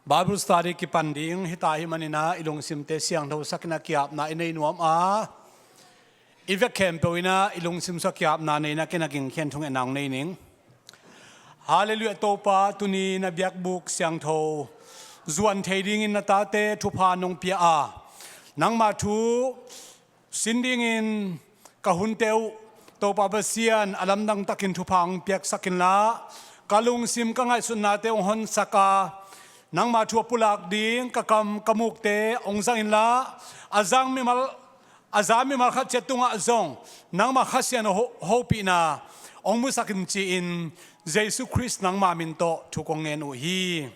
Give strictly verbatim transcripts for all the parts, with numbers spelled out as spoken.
Bible study kipan ding hita ahih manin ah i lungsimte siangtho sakin a kiapna i nei nuam a, i vek khempeuh in ah i lungsim sua kiapna neina ken a gingkhian thungetna hong nei ning. Halleluiah. Topa, tuni na biakbuk siangtho zuan thei dingin na tate thupha nong pia a, nangma thu sin dingin ka hunte uh Topa Pasian, a lamdang takin thupha hong piaksak inla, ka lungsim ka ngaihsutnate hong honsak a, nangma thu a pulak ding ka kam ka mukte hong zang inla, a zang mimal, a za mimal khat ciat tungah zong nangma Kha Siangtho ho-, hopihna hong musak in ci-in Jesu Khrist nangma min tawh thu kong ngen uh hi.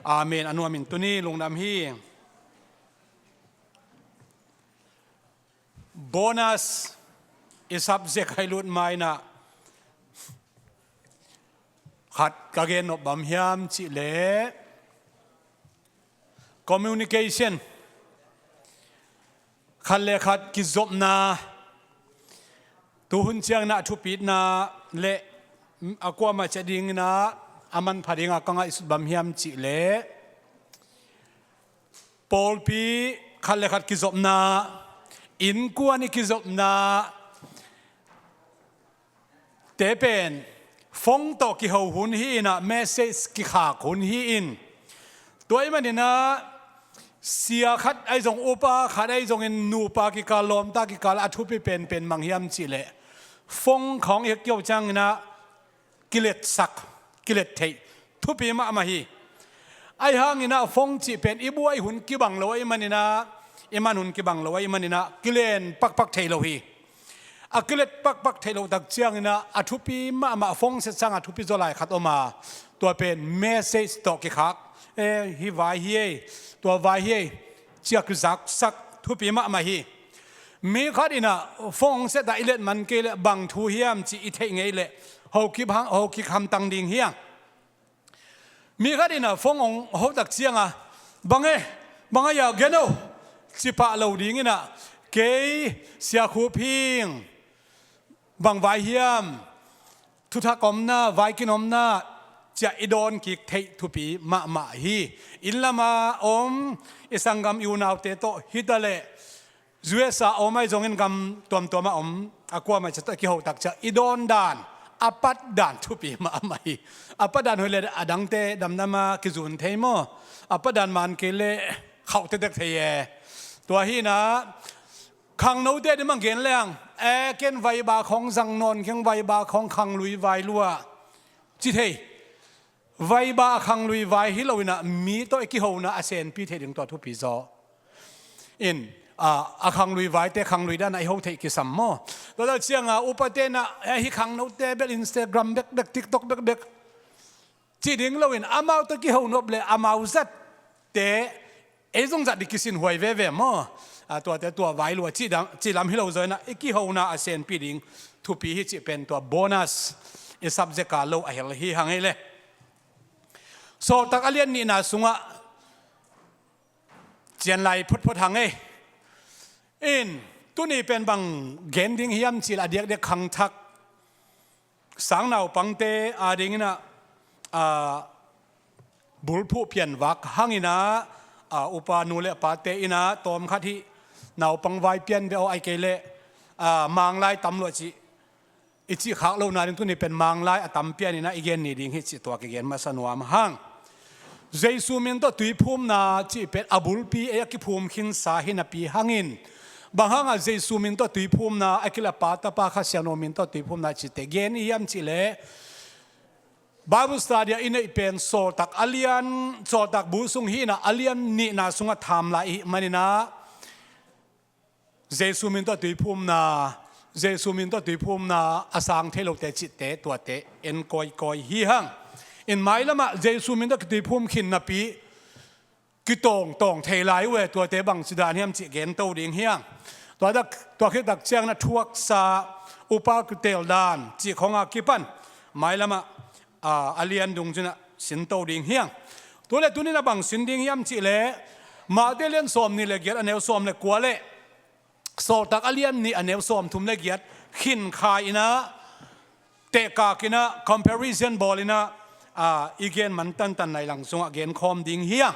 Amen. A nuam in tuni lungdam hi. Bonus i subject ah i lut ma-in ah khat ka gen nop bang hiam cih leh communication, khat le khat kizopna, tuhun ciangin ah thupitna le a kuamah ciat dingin ah a manpha dingah ka ngaihsut bang hiam cih leh pawlpi khat le khat kizopna, innkuan i kizopna te pen phone tawh kiho hun hi in ah, message kikhak hun hi in, tua ahih manin ah sia khat ahi zong, upa khat ahi zongin nupa kikal, lawmta kikal a thupi penpen bang hiam cih leh phone khawng i kiho ciangin ah kiletsak, kilet theih thupi mahmah hi. Ahi hangin ah phone cih pen i buai hun kibang lo ahih manin ah, i man hun kibang lo ahih manin ah kilen pakpak thei lo hi. A kilet pakpak theih loh tak ciangin ah a thupi mahmah phone set sang a thupi zaw lai khat om a, tua pen message tawh kikhak, eh, hih vai hi ei, tua vai hi ei, ci-a kizaksak thupi mahmah hi. Mi khat in ah phone set ah i let man kei leh bang thu hiam cih i theih ngei leh hokik ham, hokik hamtang ding hi hang. Mi khat in ah phone hong hotak ciangin, bang e, bang a ya gen o, ci pah lo dingin ah, kei Sia Khup hi ing, bang vai hiam, thuthak omna, vaikin omna, ci-a i dawn kik theih thupi mahmah hi. Inn lamah om i sanggam i unaute tawh hi ta leh, U S A om ahi zongin gam tuamtuamah om a kuamah ciat tawh i kiho tak ciang i dawn dan, a pat dan thupi mahmah hi. A pat dan hoih leh a dangte damdam a kizun thei maw? A pat dan man kei leh khauh tektek thei e. Tua hi in ah khangnote ding bang gen leng, e, ken vaiba khawng zang nawn keng, vaiba khawng khanglui vai lua, ci thei. Vaiba khanglui vai hi lo in ah mi tawh i kihona a senpi theih ding tua thupi zaw in, a, a khanglui vaite khanglui dan ah i ho theih kisam maw? Tua tak ciangin upate in ah, e, hih khangnote bel Instagram bekbek, TikTok bekbek, cih ding lo in amau tawh kiho nop leh amau zatte ei zong zat ding kisin huai veve maw? A, tuate tua vai lua cih dang, cih lam hi lo zaw in ah i kihona a senpi ding thupi hi cih pen tua bonus i subject a lo a hel hi hang ei leh. Sawltak a lian nihna sungah cian lai photphot hang ei. In, tuni pen bang gen ding hiam cih leh a diakdiak khangthak sang naupangte a dingin ah, a, bulphuh pianvak hangin ah, a, upa nu le pate in ah tawmkhat hih naupang vai pian beh aw, ahih kei leh, a, Manglai tam lua cih i cih khak lohna ding tuni pen Manglai a tam pian in ah i gen ni ding hi cih tua kigen masa nuam hang. Jesu min tawh tuiphumna cih pen a bulpi ei a kiphum khinsa hi napi hangin, bang hangah Jesu min tawh tuiphumna, a kileh Pa, Tapa, Kha Siangtho min tawh tuiphumna cihte gen i hiam cih leh, Bible study ah i neih pen Sawltak a lian, Sawltak bu sung hi in ah a lian nihna sungah tham lai i hih manin ah, Jesu min tawh tuiphumna, Jesu min tawh tuiphumna a sang thei lote cihte tuate en kawikawi hi hang. In mailamah Jesu min tawh kituiphum khin napi kitawngtawng thei lai uh e, tuate bangci dan hiam cih gen to ding hi hang. Tua tak, tua khit tak ciangin ah thuaksa, upa kitel dan cih khawng a kipan mailamah, a, a lian dungzui in ah sin to ding hi hang. Tua leh tuni in ah bang sin ding hiam cih leh Mate lian sawmnih le giat, a neu sawm le kua leh Sawltak a lian nih, a neu sawmthum le giat khin khai in ah, tehkak in ah, comparison bawl in ah, a, i gen man tantan nai lang sungah genkhawm ding hi a.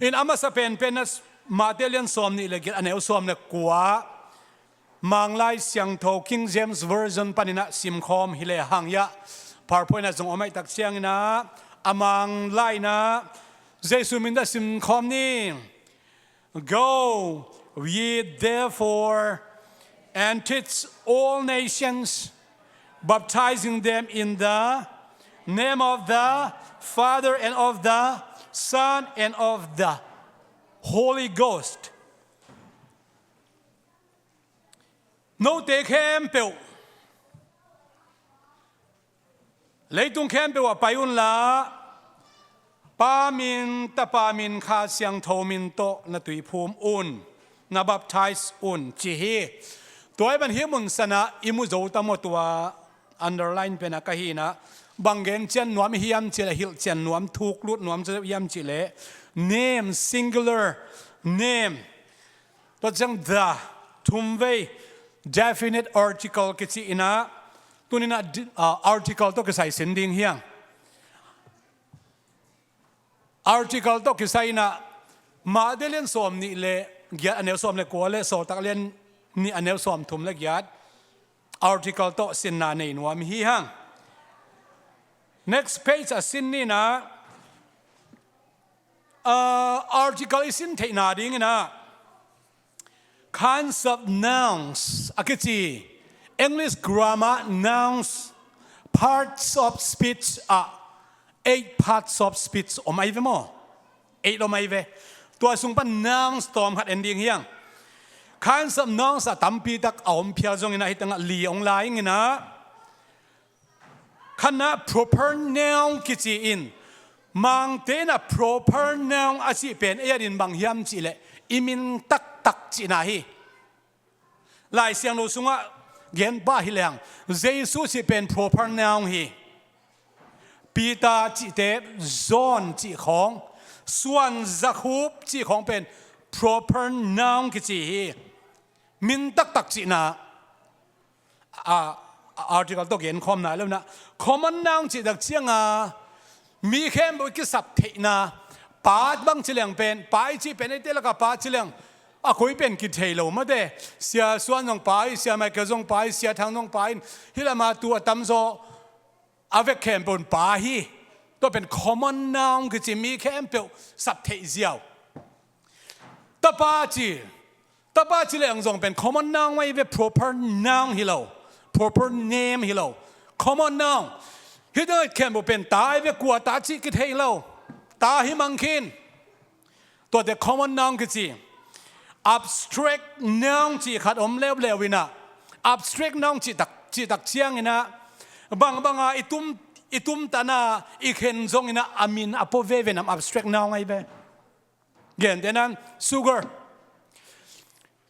In a masa penpen a Matthai lian sawm nih le giat a neu sawm le kua, Manglai Siangtho King James Version panin a simkhawm hi le hang ia, PowerPoint ah zong om ahih tak ciangin a, a Manglai in a Jesu min tawh simkhawm ni. Go ye therefore and teach all nations, baptizing them in the name of the Father and of the Son and of the Holy Ghost. Note khempeuh leitung khempeuh ah pai unla, Pa min, Tapa min, Kha Siangtho min tawh na tuiphum un, na baptize un, ci hi. Tua i ban hi mun sanah i mu zo ta maw, tua underline pen a ka hi in a, bang gen cian nuam i hiam cih leh, hilh cian nuam, thuk lut nuam hiam cih leh, name, singular name. Tua ciang the, thumvei, definite article kici in a, tuni in a di-, ah, article tawh kisai sin ding hi hang. Article tawh kisai in a, Matthai lian sawm nih le giat a neu sawm le kua le Sawltak lian nih a neu sawm thum le giat, article tawh sinna nei nuam hi hang. Next page ah sin ni in a, ah, article i sin theihna ding in a, kinds of nouns a kici, English grammar nouns, parts of speech ah, eight parts of speech om ahi ve maw? Eight om ahi ve. Tua sung pan nouns tawm khat en ding hi hang. Kinds of nouns ah tampi tak a om phial zongin a, hih tengah li ong la ing in a, khatna proper noun kici in, Mangte in a proper noun a cih pen ei adingin bang hiam cih leh i min taktak cihna hi. Lai Siangtho sungah gen pah hi leng, Jesu cih pen proper noun hi. Peter cihte, John cih khawng, suan, zakhup cih khawng pen proper noun kici hi. Min taktak cihna, a, a article tawh genkhawm nai lo in a, common noun cih tak ciangin mi khempeuh i kisap theihna, pa bang ci leng pen, pa i cih pen eite lakah pa ci leng, a koi pen kithei lo mate. Sia Suan zong pa hi, Sia Michael zong pa hi, Sia Thang zong pa hi, hih lamah tu a tamzaw a vek khempeuh in pa hi. Tua pen common noun kici, mi khempeuh sap theih ziau. Tapa ci, Tapa ci leng zong pen common noun ahi ve, proper noun hi lo, proper name hi lo, common noun. Hih teng khempeuh pen ta ahi ve, kua ta cih kithei lo, ta hi mang khin. Tuate common noun kici. Abstract noun cih khat om leuleu in a, abstract noun cih tak, cih tak ciangin a, bangbang a i tum, i tumtana, i khen zongin a, a min a pua veve nam abstract noun ahi ve. Gentehna in sugar.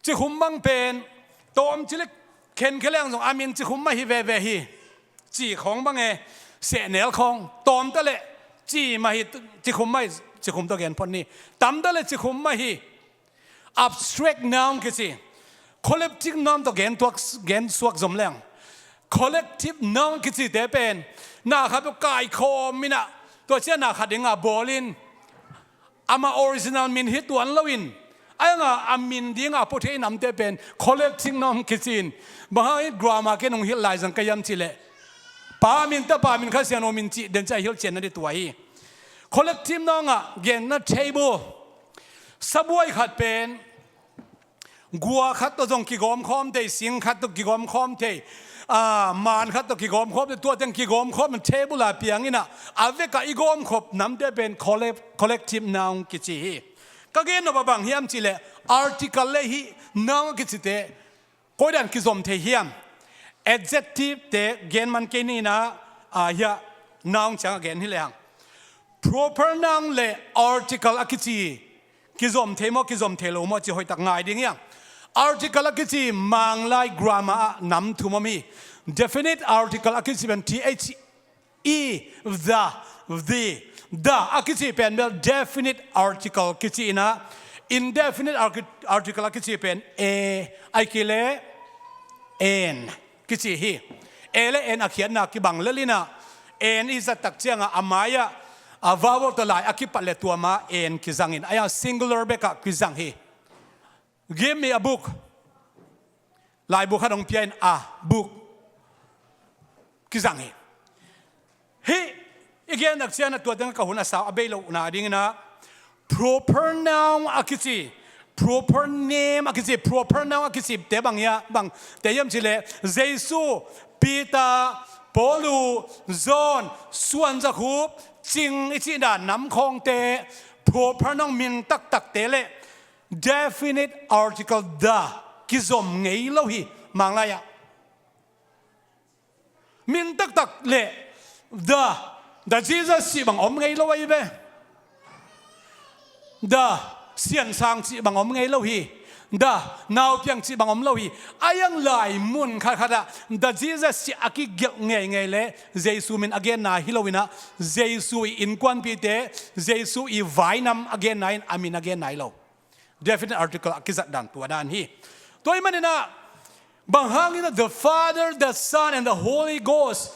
Cikhum bang pen, tawm ci le khen khia leng zong a min cikhum mah hi veve hi. Ci khawng bang e, sehnel khawng, tawm ta le ci mah hi, cikhum mah hi, cikhum tawh gen phot ni. Tam ta le cikhum mah hi. Abstract noun kici. Collective noun tawh gen tuak, gen suak zom leng. Collective noun kicite pen, na khat peuh kaikhawm in a, tua ciang na khat dingah bawl in, amah original min hi tuan loin, a ianga a min dinga a pua thei namte pen collective noun kici in. Bang hang in grammar ken hong hilh lai zang ka hiam cih leh, Pa min, Tapa min, Kha Siangtho min cih den ciang hilh cian na ding tua hi. Collective noun ah genna table. Sabuai khat pen gua khat tawh zong kigawm khawm thei, sing khat tawh kigawm khawm thei, ah, man khat tawh kigawm khawm thei, tua teng kigawm khawm in table a piang in a, a vekah i gawm khop namte pen colle-, collective noun kici hi. Ka gen nop ah bang hiam cih leh article le hih noun a kicite koidan kizom thei hiam? Adjective te gen man kei ni in a, ah, hiah noun ciangah gen hi lehang. Proper noun le article a kici kizom thei maw, kizom thei lo maw, ci hoihtak ngai ding hiam? Article a kici Manglai grammar ah nam thum om hi. Definite article a kici pen T H E, the, the, the a kici pen bel definite article kici in a, indefinite arti-, article a kici pen a, ahih kei leh an kici hi. A le an a khiatna kibang lel in a, En i zat tak ciangah a mai-ah a vowel tawh lai a kipat le tua ma en kizangin, a iang singular bekah kizang hi. Give me a book. Laibu khat hong pia in, a book kizang hi. Hih i gen nak ciangin a tua tengah ka hun a sau a bei lohna dinginah proper noun a kici, proper name a kici, proper noun a kicite bang hiam, bangte hiam cihleh Jesu, Peter, Paulu, John, suanzakhup, cing i cih dan namkhawngte, proper noun min taktakte le definite article the kizom ngei lo hi. Manglai-ah min taktak le the, the Jesus cih bang om ngei lo ahi ve. The Siansang cih bang om ngei lo hi. The Naupiang cih bang om lo hi. A iang lai mun khatkhatah the Jesus cih a kigelh ngeingei le Jesu min a genna hi loinah, Jesu i innkuanpihte, Jesu i vainam a genna in a min a genna hi lo. Definite article a kizat dan tua dan hi. Tua ahih maninah bang hangin the Father, the Son, and the Holy Ghost,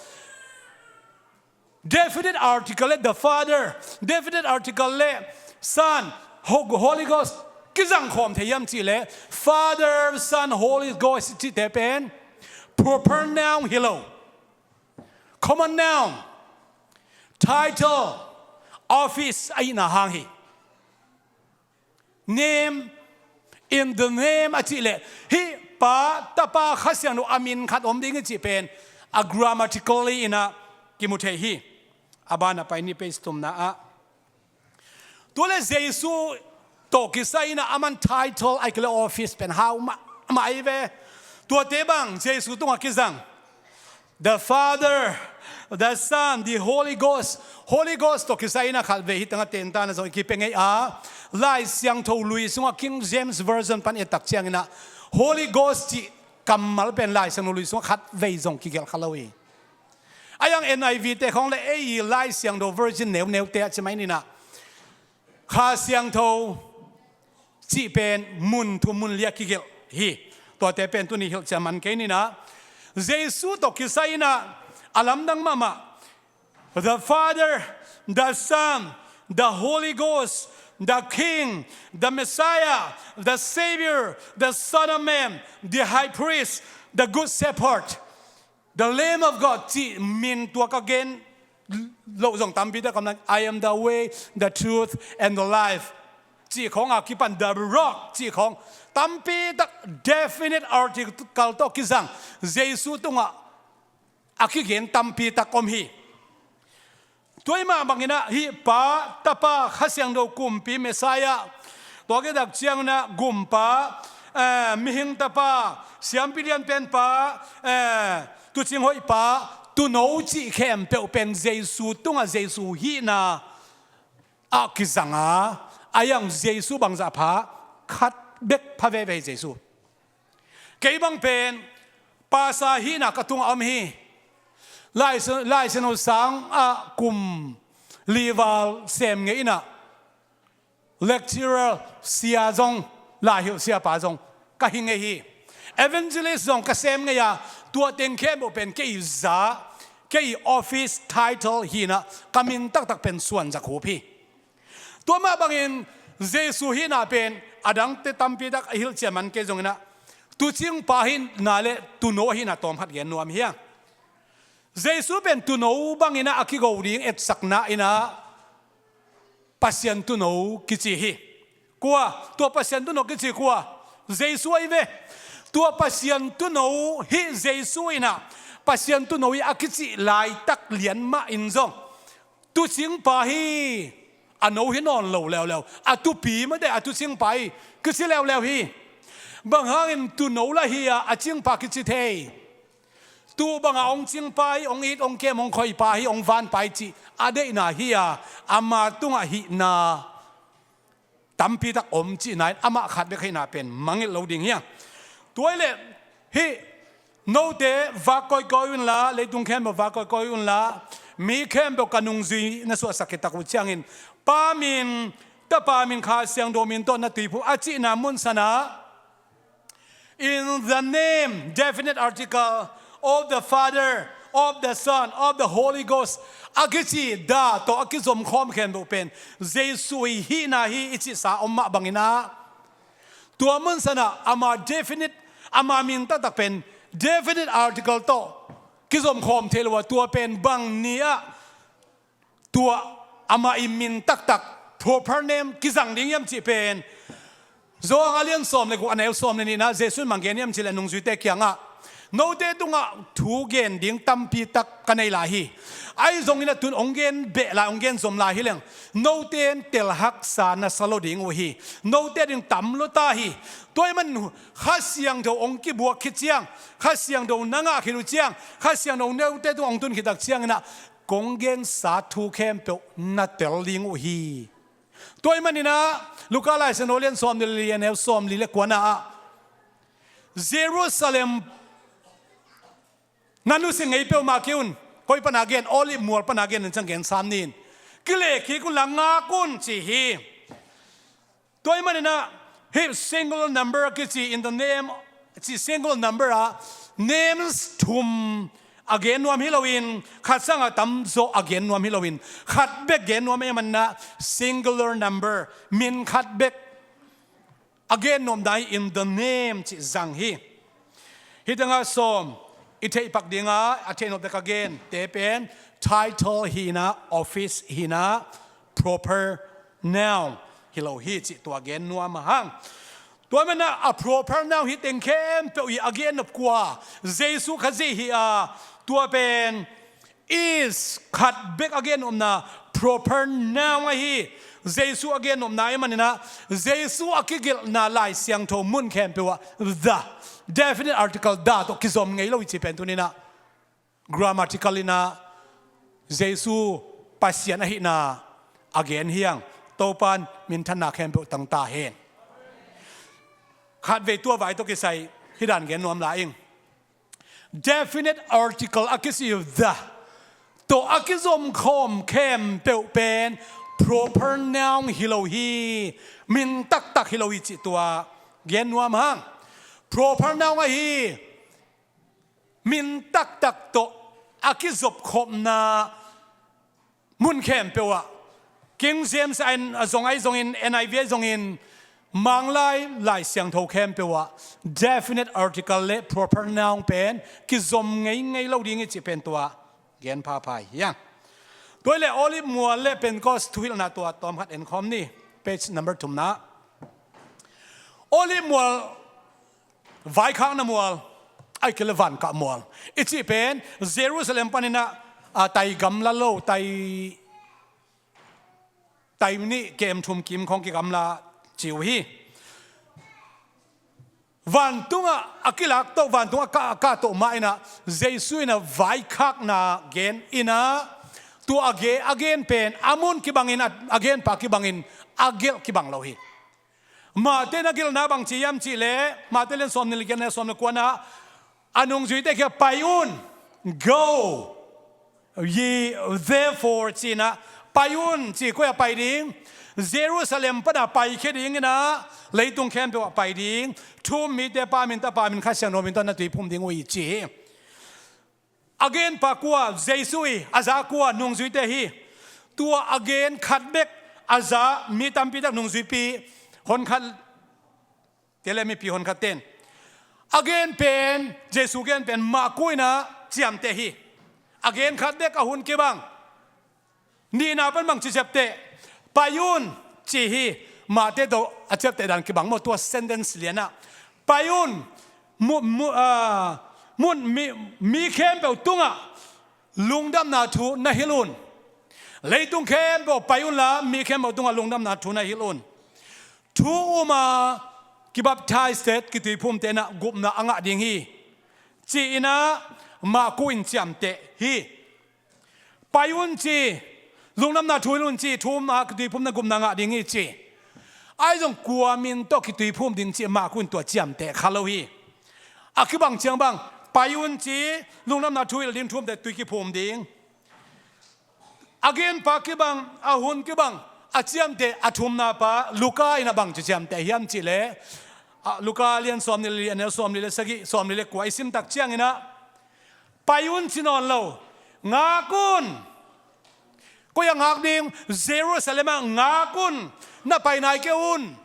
definite article le the Father, definite article le Son, Ho-, Holy Ghost kizang khawm thei hiam cihleh Father, Son, Holy Ghost cihte pen proper noun hi lo. Common noun, title, office ahihna hang hi. Name, in the name a cihleh hih Pa, Tapa, Kha Siangtho a min khat om ding hi cih pen a grammatically inah kimu thei hi. A banah pai ni, page thumna ah. Tua le Jesu tawh kisai inah aman title ahih kei le office pen hau mahmah ahi ve. Tuate bang Jesu tungah kizang. The Father, the Son, the Holy Ghost. Holy Ghost tawh kisai inah khatvei hih tengah tentana zong i kipia ngei a, Lai Siangtho Lui sungah King James Version pan i et tak cianginah Holy Ghost cih kammal pen Lai Siangtho Lui sungah khatvei zong kigelh kha lo hi. A iang N I V te khawng le ei Lai Siangtho version neuneute ah ci mai ninah Kha Siangtho cih pen mun thum mun li a kigelh hi. Tuate pen tuni hilhcian man kei ninah Jesu tawh kisai inah a lamdang mahmah the Father, the Son, the Holy Ghost, the King, the Messiah, the Savior, the Son of Man, the High Priest, the Good Shepherd, the Lamb of God cih min tua ka gen loh zong tampi tak om na, I am the way, the truth, and the life cih khawng a kipan the rock cih khawng tampi tak definite article tawh kizang Jesu tungah a kigen tampi tak om hi. Tua ahih mah banginah hih Pa, Tapa, Kha Siangtho, Kumpi, Messiah, tua kitak cianginah Gumpa, eh, Mihing Tapa, Siampi Lianpen Pa, eh, Tuucing Hoih Pa, Tuuno cih khempeuh pen Jesu tungah Jesu hihna ah kizang a, a iang Jesu bangzah pha, khat bek pha veve hi Jesu. Kei bang pen pastor hihna ka tungah om hi. Lai Siangtho, Lai Siangtho sang ah kum li val sem ngei inah lecturer sia zong, laihilh siapa zong ka hi ngei hi. Evangelist zong ka sem ngei a, tua teng khempeuh pen kei za, kei office title hinah ka min taktak pen suanzakhup hi. Tua mah bangin Jesu hihna pen a dangte tampi tak a hilhcian man kei zonginah Tuucing Pa hihna le Tuuno hihna tawm khat gen nuam hi a. Jesu pen Tuuno banginah a kigo ding etsakna inah Pasian Tuuno kici hi. Kua? Tua Pasian Tuuno kici kua? Jesu ahi ve. Tua Pasian Tuuno hih Jesu inah Pasian Tuuno hi a kici laitak lian mah in zong Tuucing Pa hi, a no hi nawn lo leuleu, a tuupi mate a Tuucing Pa hi kici leuleu hi. Bang hangin Tuuno lah hi a, a cingpa kici thei? Tuu banga hong cingpa hi, hong it hong kem hong khoipa hi, hong vanpa hi cih a deihna hi a, ama tungah hihna tampi tak om cihna in amah khat bek hihna pen mangngilh lo ding hi a. Tua hileh hih note vak kawikawi unla, leitung khempeuh vak kawikawi unla, mi khempeuh ka nungzui na suahsak khit tak uh ciangin Pa min, Tapa min, Kha Siangtho min tawh na tuiphum a cihna munsanah in the name, definite article, of the Father, of the Son, of the Holy Ghost a kici the tawh a kizomkhawm khempeuh pen Jesu i hihna hi i cihsa om mah bangin ah, tua mun sanah ama definite, ama min taktak pen definite article tawh kizomkhawm thei lo a, tua pen bang ni-ah tua ama i min taktak, proper name, kizang ding hiam cih pen Johan a lian sawm le guk, a neu sawm le nihna, Jesu in bang gen hiam cih leh nungzuite kiangah, note tungah thu gen ding tampi tak ka nei lai hi. Ahi zongin a tun hong gen beh lai, hong gen zom lai hi leng, note in tel haksa na sa lo ding uh hi. Note ding tam lo ta hi. Tua ahih man Kha Siangtho hong kibuak khit ciang, Kha Siangtho na ngah khit uh ciang, Kha Siangtho note tungah hong tun khit tak ciangin ah kong gensa thu khempeuh na tel ding uh hi. Tua ahih manin ah Luka Lai Siangtho lian sawm le li, a neu sawm li le kuana ah, Jerusalem na nusia ngei peuhmah kei un. Koi pana gen? Olive mual pana gen in ciang gen sam ni in. Kilehkhik un la ngak un ci hi. Tua ahih manin ah hih singular number a kici, in the name, ci singular number ah names thum a gen nuam hi loin, khat sangah tamzaw a gen nuam hi loin, khat bek gen nuam ahih manin ah singular number, min khat bek a gen nuam dan in the name cih zang hi. Hih tengah sawm i theihpak dinga a theih nop dek a gente pen title hi-in ah, office hi-in ah, proper noun hi lo hi cih tua gen nuam a hang. Tua ahih manin ah a proper noun hih teng khempeuh i a gen nop kua? Jesu Khazih hi a, tua pen is khat bek a gen nopna proper noun ahi. Jesu a gen nopna ahih manin ah Jesu a kigelhna Lai Siangtho mun khempeuh ah the, definite article the tawh kizom ngei lo hi cih pen tuni-in ah grammatical in ah Jesu Pasian ahihna a gen hi hang. Topa'n minthanna khempeuh tang ta hen. Khatvei tua vai tawh kisai hih dan gen nuam lai ing. Definite article a kici the tawh a kizomkhawm khempeuh pen proper noun hi lo hi, min taktak hi lo hi cih tua gen nuam hang. Proper noun ahi, min taktak tawh a kizopkhopna mun khempeuh ah, King James a zong ahi zongin, N I V ahi zongin, Manglai Lai Siangtho khempeuh ah definite article le proper noun pen kizom ngeingei lo ding hi cih pen tua gen phapha hi hang. Tua hi leh Olive mual le Pentecost thuhilhna tua tawmkhat enkhawm ni. Page number thumna. Olive mual, vaikhakna mual, ahih kei leh vankah mual i cih pen Jerusalem panin ah, a, tai gamla lo, tai, tai nih kem thum kim khawng kigamla ci uh hi. Vantungah a kilak toh, vantungah a kah, a kah toh mah in ah Jesu in ah vaikhakna gen in ah, tua a ge-, a gen pen a mun kibangin a, a genpa kibangin a gelh kibang lo hi. Matthai in a gelhna bang ci hiam cih leh, Matthai lian sawmnih le giat, a neu sawm le kuana, a nungzuite kiangah pai un, go ye therefore ci-in ah, pai un ci, koi ah pai ding? Jerusalem pan ah paikhia ding in ah, leitung khempeuh ah pai ding, thu um mite Pa min, Tapa min, Kha Siangtho min tawh na tuiphum ding uh hi ci hi. A genpa kua? Jesu hi. A za kua? Nungzuite hi. Tua a gen khat bek a za mi tampi tak, nungzuipi honkhat te le mipi honkhat ten. A gen pen, Jesu gen pen Marku in ah ciamteh hi. A gen khat bek, a hun kibang. Nihna pan bang ci ciamteh? Pai un ci hi. Matthai tawh a ciamteh dan kibang maw, tua sentence lian ah. Pai un, mu-, mu-, ah, mun mi, mi khempeuh tungah lungdamna thu na hilh un. Leitung khempeuh pai unla, mi khempeuh tungah lungdamna thu na hilh un. Thu um a kibaptize-te, kituiphumte in ah gupna a ngah ding hi, ci-in ah Marku in ciamteh hi. Pai un ci, lungdamna thu hilh un ci, thu um a kituiphumna gupna ngah ding hi ci. Ahi zong kua min tawh kituiphum ding cih Marku in tua ciamteh kha lo hi. A kibang ciang bang, pai un ci, lungdamna thu hilh ding, thu umte tui kiphum ding. A genpa kibang, a hun kibang, a ciamteh, a thumna pa Luka in ah bang ci ciamteh hiam cih leh, a, Luka lian sawmnih le li, a neu sawmli le sagih, sawmli le kua i sim tak ciangin ah, Pai un ci nawn lo. Ngak un. Koi ah ngak ding? Jerusalem ah ngak un. Na pai nai kei un.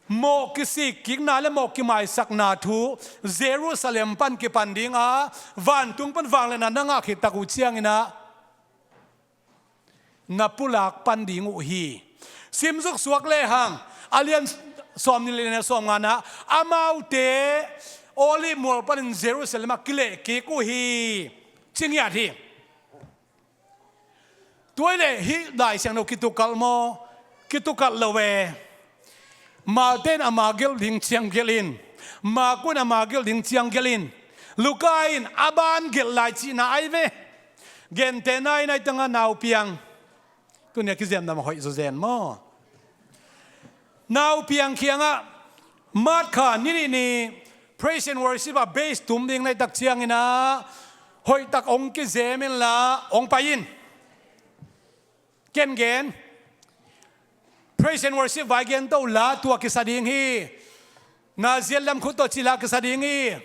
Mawh kisik kikna le mawh kimaisakna thu Jerusalem pan kipan ding a, vantung pan vangliatna na ngah khit tak uh ciangin ah na pulak pan ding uh hi. Simsuk suak lehang, a lian sawmnih le sawmnga-na, amaute Olive mual panin Jerusalem ah kileh kik uh hi, ci ngiat hi. Tua hi leh hih Lai Siangtho kitukalh maw? Kitukalh lo e. Mate in ama gelh ding ciang gelh in, Marku in ama gelh ding ciang gelh in, Luka in a ban gelh lai cihna ahi ve. Gentehna in, ahi tangah naupiang, tuni a kizemna mah hoih zawzen maw? Naupiang kiangah March kha ni nih ni praise and worship ah bass tum ding na hih tak ciangin ah, hoihtak hong kizem inla hong pai in. Ken gen, praise and worship vai gen to la, tua kisa ding hi. Na ziat lam khut tawh ci la, kisa ding hi,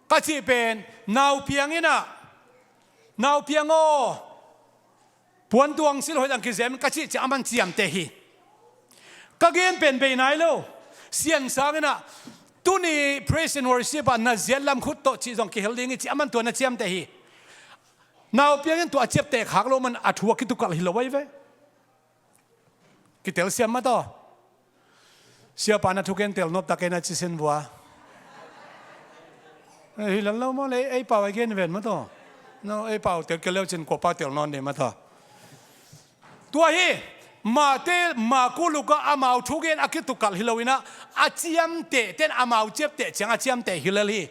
ka cih pen, naupiang in ah, naupiang aw, puan tuang silh hoih dang kizem in, ka cih ciang aman ciamteh hi. Ka gen pen bei nai lo. Sian Sang in ah, tuni praise and worship ah na ziat lam khut tawh cih zong kihel ding hi, ci aman tua na ciamteh hi. Naupiang in tua a ciamteh khak loh man a thu a kitukalh hi lo ahi ve. Kitelsiam mah taw. Siapa na thugen tel nop tak ei na ci sin vua. Eh, hi lan lo maw le, ei pau a gen ven mah taw. No, ei pau tel kei leu cin kua pau tel nawn ding mah taw. Tua hi, Mate, Marku, Luka amau thugen a kitukalh hi lo in ah, a ciamteh ten amau ciamteh ciang a ciamteh hi lel hi.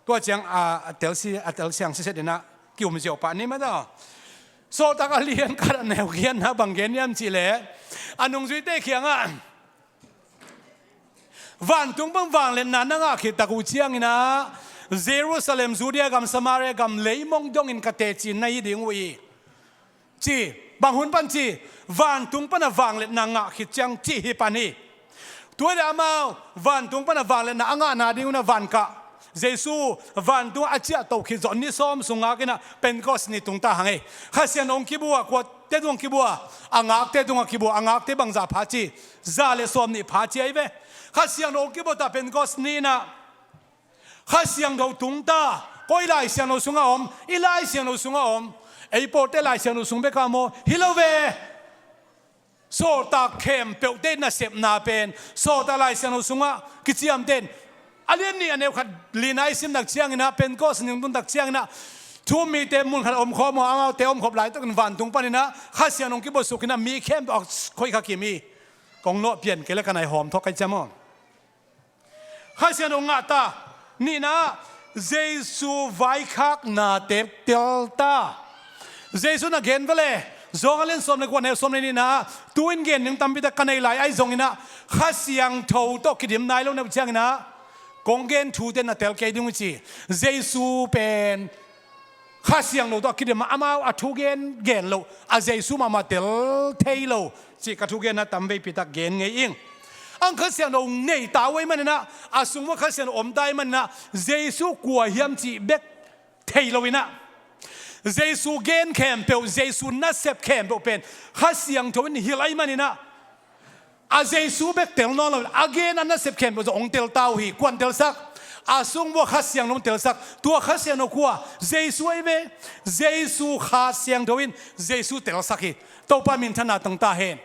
Tua ciang a, a telsi, a telsiang siset in ah ki-um ziau pah ni mah taw. Sawltak a lian khat a neu giatna bang gen hiam cih leh, a nungzuite kiangah vantung pan vangliatna na ngah khit tak uh ciangin ah, Jerusalem, Judea gam, Samaria gam leimong dongin ka teci na hi ding uh hi, ci. Bang hun pan ci? Vantung pan a vangliatna ngah khit ciang cih hi pan hi. Tua hi leh amau vantung pan a vangliatna a ngahna ding un ah van kah, Jesu vantung a ciahto khit zawh ni sawm sung ngak in ah Pentecost ni tung ta hang ei. Kha Siangtho hong kibua, kuate tung hong kibua? A ngakte tungah kibua. A ngakte bangzah pha ci? Za le sawmnih pha ci ahi ve. Kha Siangtho hong kibua ta Pentecost ni in ah. Kha Siangtho tung ta. Koi Lai Siangtho sungah om? I Lai Siangtho sungah om. Ei pawlte Lai Siangtho sung bek ah maw? Hi lo ve. Sawltak khempeuhte nasepna pen, sawltak Lai Siangtho sungah kiciamteh in, a lian nih a neu khat lina i sim tak ciangin ah, Pentecost ni tun tak ciangin ah, thu-um mite mun khat a omkhawm uh, amaute omkhop laitakin vantung panin ah Kha Siangtho hong kibua suk in ah, mi khempeuh a khoih kha kim hi. Kong nawh pian kei leh ka nai hawm thawk ka hi ciam aw. Kha Siangtho ngah ta. Nihna, Jesu vaikhaknate tel ta. Jesu na gen ve le, Johan a lian sawm le kua, neu sawm le nihna, tu-in gen ding tampi tak ka nei lai ahi zongin ah, Kha Siangtho tawh kidim nai lo na uh ciangin ah, kong gen thute na tel kei ding uh ci. Jesu pen Kha Siangtho tawh a kidim a, amau a thugen gen loh, a Jesu mahmah tel thei lo cih ka thugenna tam veipi tak gen ngei ing. Ang Kha Siangtho nei ta uh ahih manin ah, a sung uah Kha Siangtho om ta ahih manin ah, Jesu kua hiam cih bek thei lo in ah, Jesu gen khempeuh, Jesu nasep khempeuh pen Kha Siangtho in hilh ahih manin ah, a Jesu bek tel nawn lo, a gen a nasep khempeuh zong hong tel ta uh hi. Kuan telsak? A sung uah Kha Siangtho in telsak. Tua Kha Siangtho kua? Jesu ahi ve. Jesu Kha Siangtho in Jesu telsak hi. Topa minthanna tang ta hen.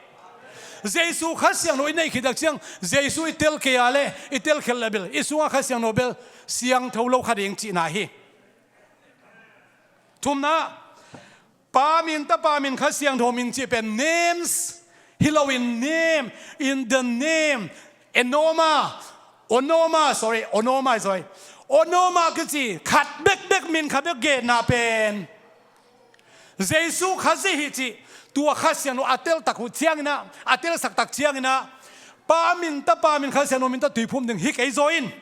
Jesu Kha Siangtho i neih khit tak ciang, Jesu i tel kei a leh, i tel khelh leh bel i sungah Kha Siangtho bel siangtho lo kha ding cihna hi. Thumna, Pa min, Tapa min, Kha Siangtho min cih pen names hi loin, name, in the name, enoma, onoma, sorry, onoma, sorry, onoma kici khat bekbek, min khat bek genna pen Jesu Khazih hi cih tua Kha Siangtho a telsak uh ciangin ah, a telsak tak ciangin ah, Pa min, Tapa min, Kha Siangtho min tawh tuiphum ding hi kei zaw in.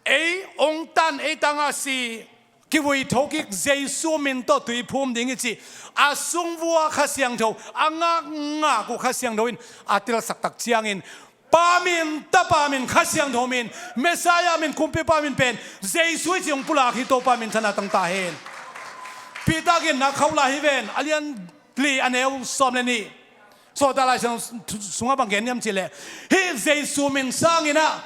Ei hong tan, ei tangah si, kivui thokik Jesu min tawh tuiphum ding hi cih a sung uah Kha Siangtho, a ngakngak uh Kha Siangtho in a telsak tak ciangin, Pa min, Tapa min, Kha Siangtho min, Messiah min, Kumpipa min pen Jesu i ci hong pulak hi. Topa min thanna tang ta hen. Peter ginna khauh lai hi ven, a lian li, a neu sawm le nih. Sawltak Lai Siangtho sungah bang gen hiam cih leh, hih Jesu min sangin ah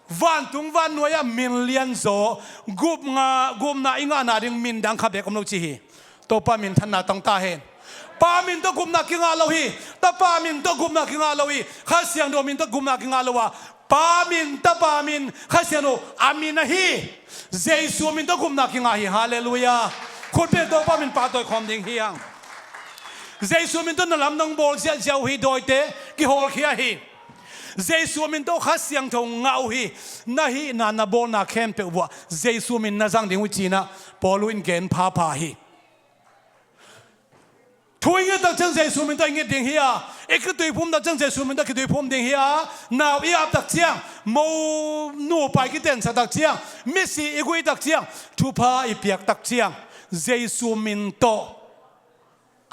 vantung vannuai ah min lianzaw, gupna, gupna i ngahna ding min dang khat bek om lo ci hi. Topa min thanna tang ta hen. Pa min tawh gupna kingah lo hi. Tapa min tawh gupna kingah lo hi. Kha Siangtho min tawh gupna kingah lo a, Pa min, Tapa min, Kha Siangtho a min ahi Jesu min tawh gupna kingah hi. Halleluiah. Khutbeng Topa min pahtawi khawm ding hi hang. Jesu min tawh na lamdang bawl ziahziah uh hi. Dawite kihawlkhia hi. Jesu min tawh Kha Siangtho ngah uh hi. Na hihna, na bawlna khempeuh uh ah Jesu min na zang ding uh hi ci-in ah Paul in gen phapha hi. Thu i nget tak ciang Jesu min tawh i nget ding hi a, i kituiphum tak ciang Jesu min tawh kituiphum ding hi a, nau i ap tak ciang, mo nupa i kiteensak tak ciang, misi i guih tak ciang, thupha i piak tak ciang, Jesu min tawh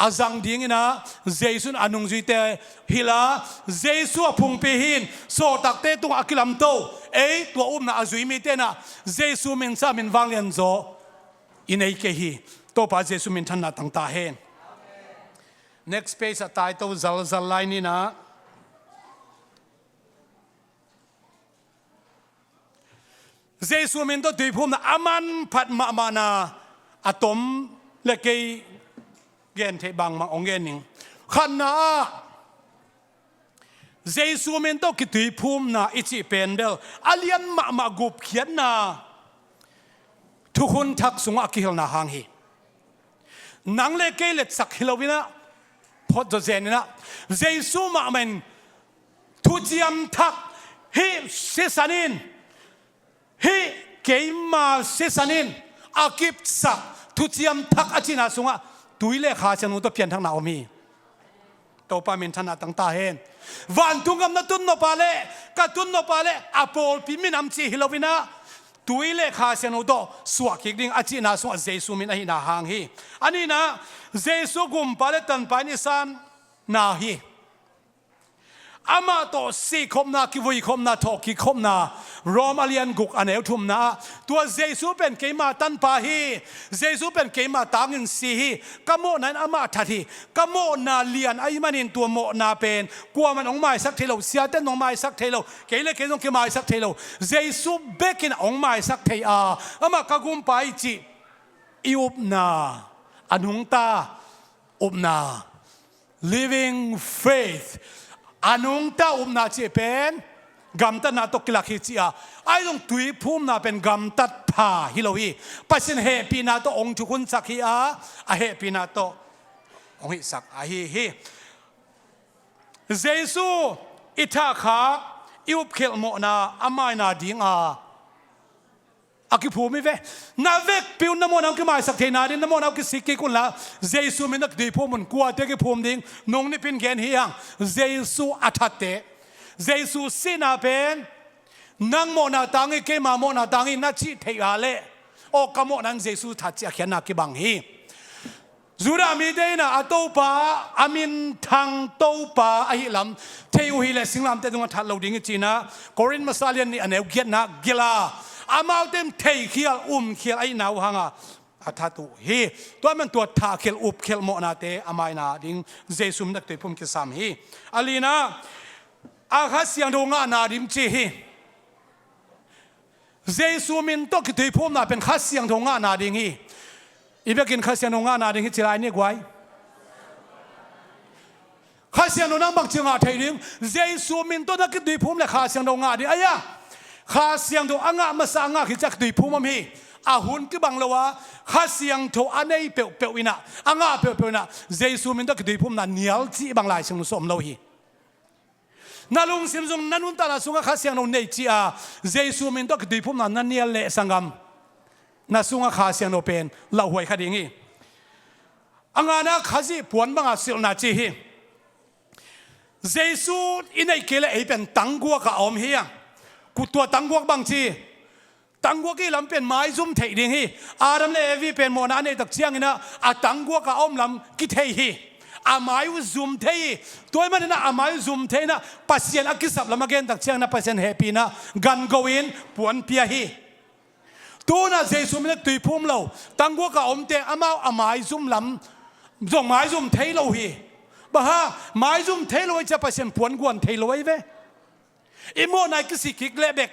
a zang dingin ah, Jesu in a nungzuite hilh a, Jesu a phungpi hi-in sawltakte tungah a kilamto, ei tua upna a zui mite in ah Jesu min sa min vanglianzaw i nei kei hi. Topa Jesu min thanna tang ta hen. Next page ah tai to zalzal lai ni in ah. Jesu min tawh tuiphumna a manphat mahmahna a tom le kei gen theih bangmah hong gen ning. Khatna ah, Jesu min tawh kituiphumna i cih pen bel a lian mahmah gupkhiatna thukhun thak sungah a kihilhna hang hi. Nang le kei letsak hi lo in ah, phot zawzen in ah, Jesu mahmah in thuciam thak, hih sisan in, hih keima sisan in a kipsak thuciam thak a cihna sungah tui le Kha Siangtho tawh pianthakna om hi. Topa min thanna tang ta hen. Vantung gam na tun nop a leh, ka tun nop a leh, a pawlpi minam cih hi lo in ah, tui le Kha Siangtho tawh suah kik ding a cihna sungah Jesu min ahihna hang hi. A nihna, Jesu gumpa le tanpa in i sanna hi. Amah tawh sihkhopna, kivuikhopna, thawhkikkhopna, Rom a lian guk a neu thumna ah, tua Jesu pen keima tanpa hi, Jesu pen keima tangin si hi, ka mawhna in amah that hi, ka mawhna lian ahih manin tua mawhna pen kuaman hong maisak thei lo, siate in hong maisak thei lo, kei le kei zong kimaisak thei lo, Jesu bekin hong maisak thei a, amah ka gumpa hi cih i upna, a nungta upna, living faith, a nungta upna cih pen gamtatna tawh kilak hi ci a, ahi zong tuiphumna pen gamtat pha hi lo hi. Pasian hehpihna tawh hong thukhunsak hi a, a hehpihna tawh hong hihsak ahi hi. Jesu i thahkhak, i upkhialh mawhna a maina dinga a kiphum hi ve. Na vekpi un na mawhna hong kimaisak theihna ding, na mawhna hong kisik kik unla, Jesu min tawh kituiphum un. Kuate kiphum ding? Nung nipin gen hi hang. Jesu a thatte, Jesu sihna pen nang mawhna tang hi, keima mawhna tang hi na cih theih a leh, aw, ka mawhna in Jesu that cih a khiatna kibang hi. Judah mite in ah a Topa, a minthang Topa ahih lam thei uh hileh singlamteh tungah that lo ding hi ci-in ah Korin masa lian nih a neu giatna ah gelh a, amaute in theikhial, umkhial ahihna uh hanga a that uh hi. Tua man tua thahkhial, upkhial mawhnate a maina ding Jesu min tawh kituiphum kisam hi. A lina, a Kha Siangtho ngahna ding ci hi. Jesu min tawh kituiphumna pen Kha Siangtho ngahna ding hi. I biakinn Kha Siangtho ngahna ding hi ci lai ni guai. Kha Siangtho nang bangci ngah thei ding? Jesu min tawh na kituiphum le Kha Siangtho ngah ding. Aia, Kha Siangtho a ngah masa a ngah khit ciang kituiphum om hi. A hun kibang lo a, Kha Siangtho a nei peuhpeuh in ah, a ngah peuhpeuh in ah Jesu min tawh kituiphumna nial cih bang Lai Siangtho sung om lo hi. Na lungsim sung, na nuntakna sungah Kha Siangtho nei ci a, Jesu min tawh kituiphumna na nial leh sanggam, na sungah Kha Siangtho pen lauhuai kha ding hi. A ngana, Khazih puan banga silhna ci hi. Jesu i neih kei leh ei pen tangguak ah a om hi a. Tua tangguak bangci? Tangguak i lam pen maizum theih ding hi. Adam le Evi pen mawhna a neih tak ciangin ah a tangguak a om lam kithei hi. A mai uh zum thei hi. Tua ahih manin ah a mai uh zum thei in ah Pasian a kisap lam a gen tak ciangin ah Pasian hehpihna gan go in puan pia hi. Tu-in ah Jesu min a tuiphum lo tangguak a omte amau a maizum lam zong maizum thei lo hi. Bang hang maizum thei lo ahih ciang Pasian puan guan thei lo ahi ve. I mawhna i kisik kik leh bek,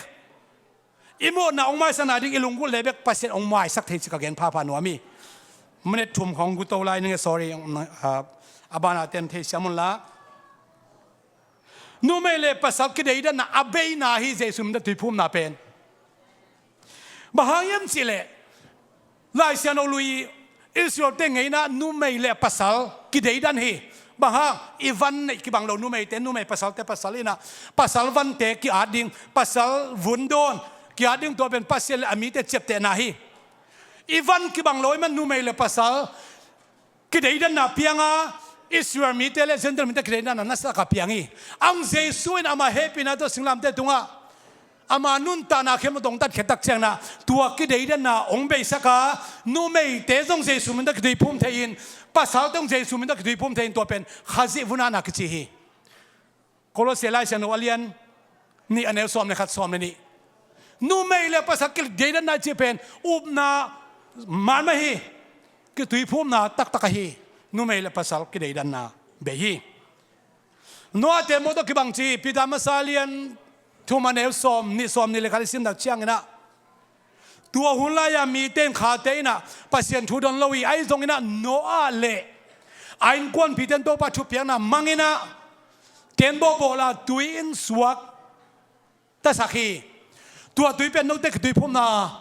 i mawhna hong maisak nading i lunggulh leh bek Pasian hong maisak thei cih ka gen phapha nuam hi. Minute thum khawng guto lai ning e, sorry, ah, a banah tem thei siam un la. Numei le pasal kideidanna a beina hi Jesu min tawh tuiphumna pen. Bang hang hiam cih leh Lai Siangtho lui Israelte ngeina numei le pasal kideidan hi. Bang hang i van neih kibang lo, numeite numei, pasalte pasal in ah pasal vante ki-at ding, pasal vun dawn ki-at ding, tua pen Pasian le a mite ciaptehna hi. I van kibang lo ahih man numei le pasal kideidanna piang a, Israel mite le Gentile mite kideidanna nasia-in a piang hi. Ang Jesu in ama hehpihna tawh singlamteh tungah ama nuntakna khempeuh hong tatkhia tak ciangin ah tua kideidanna hong beisak a, numeite zong Jesu min tawh kituiphum thei-in, pasalte zong Jesu min tawh kituiphum thei-in, tua pen Khazih vun-atna kici hi. Kolose Lai Siangtho a lian nih, a neu sawm le khat, sawm le nih. Numei le pasal kideidanna i cih pen upna man mah hi. Kituiphumna taktak ahi. Numei le pasal kideidanna bei hi. Noah te mawh tawh kibang ci hi. Peter Masa a lian thum, a neu sawm nih, sawm nih le khat i sim tak ciangin ah, tua hun lai-a mite in khate in ah Pasian thu don lo hi. Ahi zongin ah Noah le a innkuanpihte in Topa thupiakna mang in ah, ken bawhbawl a tui in suak tasak hi. Tua tui pen note kituiphumna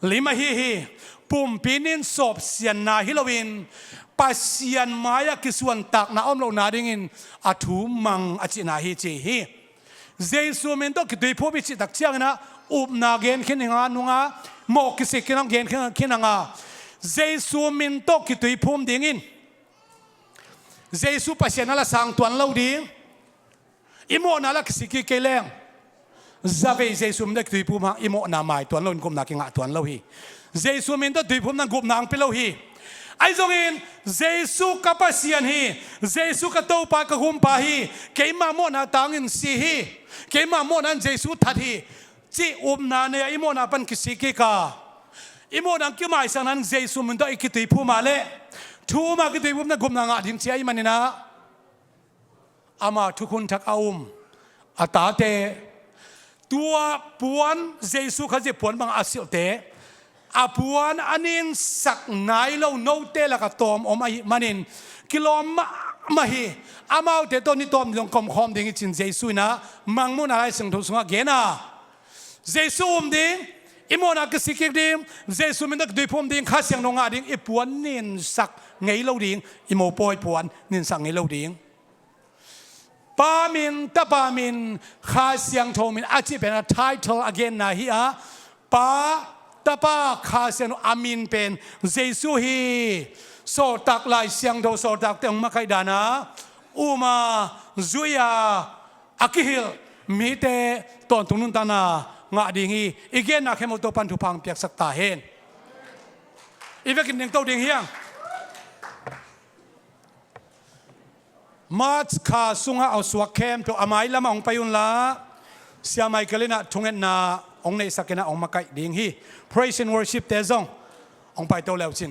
lim ahi hi. Pumpi nin sawpsianna hi loin Pasian mai-ah kisuantakna a om loh nadingin a thu mang a cihna hi ci hi. Jesu min tawh kituiphum i cih tak ciangin ah upna gen khin hi a, nung a mawh kisik khin a, gen khin, khin a, Jesu min tawh kituiphum dingin Jesu Pasian a la sang tuan lo ding, i mawhna la kisik kik kei leng, zavei Jesu min tawh kituiphum hang i mawhna mai tuan loin gupna kingah tuan lo hi. Jesu min tawh tuiphumna gupna hong pia lo hi. Ahi zongin Jesu ka Pasian hi, Jesu ka Topa, ka Gumpa hi, keima mawhna tangin si hi, keima mawhna in Jesu that hi, cih upna nei-a i mawhna pan kisik kik a, i mawhna kimaisakna in Jesu min tawh i kituiphum a leh thu um a kituiphumna gupna ngah ding ci ahih manin ah, ama thukhun thak a um a tate, tua puan, Jesu Khazih puan bang a silhte, a puan a ninsak nai lo note lakah tawm om ahih manin kilawm mahmah hi. Amaute tawh ni tawm ding zong ka om khawm ding hi ci-in Jesu in ah Mangmuhna Lai Siangtho sungah gen a, Jesu um ding, i mawhna kisik kik ding, Jesu min tawh kituiphum ding, Kha Siangtho ngah ding, i puan ninsak ngei lo ding, i mopawi puan ninsak ngei lo ding. Pa min, Tapa min, Kha Siangtho min a cih pen a title a genna hi a, Pa, Tapa, Kha Siangtho a min pen Jesu hi. Sawltak Lai Siangtho sawltakte hong makaih dan a um a, zui a, a kihilh mite tawntung nuntakna ngah ding hi. I genna khempeuh Topa'n thupha hong piaksak ta hen. I vekin dingto ding hi hang. March kha sungah a suak khempeuh a mai lamah hong pai unla, Sia Michael in ah thungetna hong neihsak in ah hong makaih ding hi. Praise and worship te zong hong paito le uh cin.